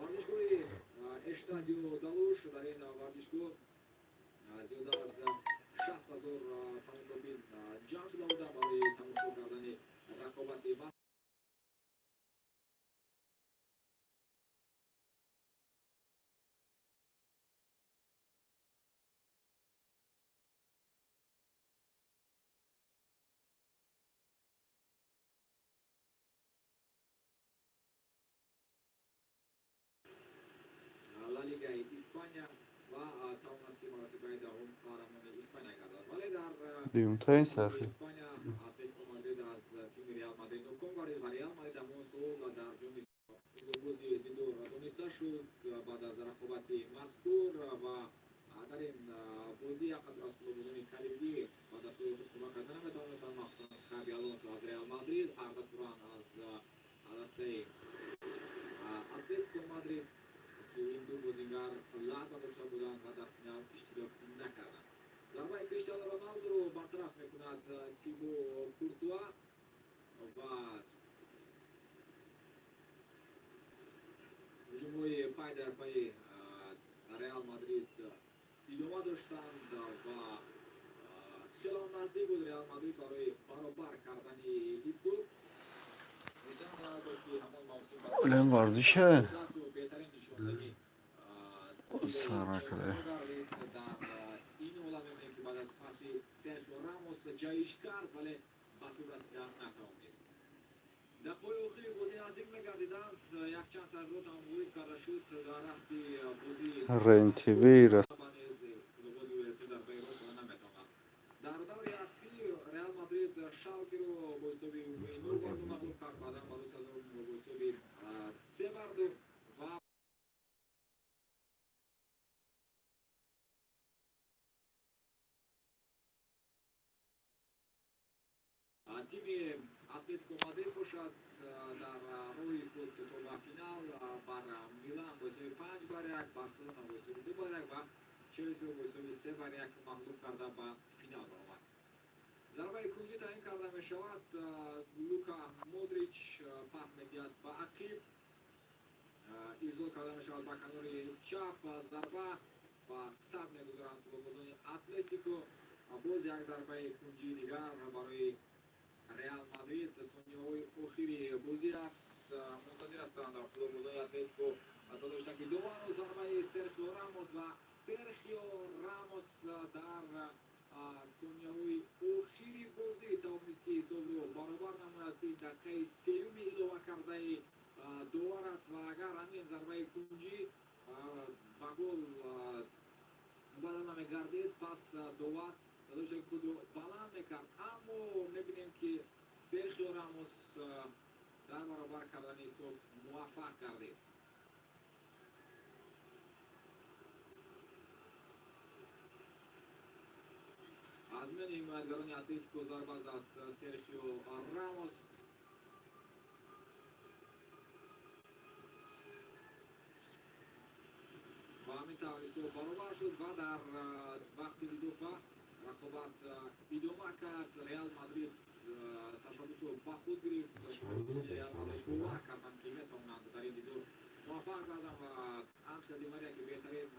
Варзишгоҳи Эстадио да Луш, дар ин варзишгоҳ зиёда аз 60 000 тамошобин ҷамъ шуда буданд барои тамошо кардани рақобати Ла Лигаи Испания ва тавонад, ки маротибаи даҳум қаҳрамони Испания гардад. Вале дар Дуюмтаин сархи. Испания Атлетико Мадрид аз тими Реал Мадрид ноком гардид ва Реал Мадрид ҳамон сол дар ҷоми бози дидор дониста шуд баъд аз рақобати мазкур. Ва дар ин бозӣ як қадр аз футболбозони калидӣ ба дастаи худ кӯмак карда наметавонистанд, махсусан Хаби Алонсо аз Реал Мадрид, Арда Туран аз дастаи Атлетико Мадрид, ки ин ду бозингар лат бардошта буданд ва дар финал иштирок накарданд. Зарбаи Криштиану Роналдуро бартараф мекунад Тибо Куртуа ва ҳуҷумҳои пай дар пайи Реал Мадрид идома доштанд ва хело наздик буд Реал Мадрид барои баробар кардани ҳисоб. Криштиану Роналдо, ки ҳамон мавсим Олам варзише. беҳтарин нишондагӣ Саракаде. дар ин ҳолат мебинем, ки баъд аз паси Серхио Рамос ҷаҳиш кард, вале ба тӯб расида натавонист. Дақиқаҳои охири бозӣ наздик мегардиданд, якчанд тағйирот ҳам ворид карда шуд дар рафти бозӣ. Рен ТВ. Футболбози UFC зарбаи рост наметавонад. Дар даври аслӣ Реал Мадрид Шалкеро бо ҳисоби умумии 0-2 мағлуб кард, баъдан Борусия Дортмундро бо ҳисоби 3-2 ва тими Атлетико Мадрид бошад, дар роҳи худ то ба финал бар Милан бо ҳисоби 5-1, Барселона бо ҳисоби 2-1 ва Челсиро бо ҳисоби 3-1 мағлуб карда, ба финал баромад. Зарбаи кунҷӣ таъин карда мешавад. Лука Модрич пас медиҳад ба ақиб, ирсол карда мешавад ба канори чап, зарба ба сад мегузоранд футболбозони Атлетико. Боз як зарбаи кунҷии дигар барои Реал Мадрид. Сонияҳои охири бозӣ аст, мунтазир ҳастанд футболбозони Атлетико садоштан, ки довару зарбаи Серхио Рамос, ва Серхио Рамос дар сонияҳои охири бозӣ тавонист, ки ҳисобро баробар намояд. Ин дақиқаи сеюми илова кардаи довар аст ва агар ҳамин зарбаи кунҷӣ ба гол мубаддал намегардид, пас довар садои худро баланд мекард. Аммо мебинем, ки Серхио Рамос дар баробар кардани ҳисоб муваффақ гардид. Аз миёни ҳимоятгарони Атлетико зарба зад Серхио Рамос. Ва ҳамин тавр ҳисоб баробар шуд ва дар вақти изофа рақобат идома кард. Реал Мадрид ташаббусро ба худ гирифт. Реал Мадрид бовар карданд, ки метавонанд дар ин дидор муваффақ гарданд ва Анхел Ди Мария, ки беҳтарин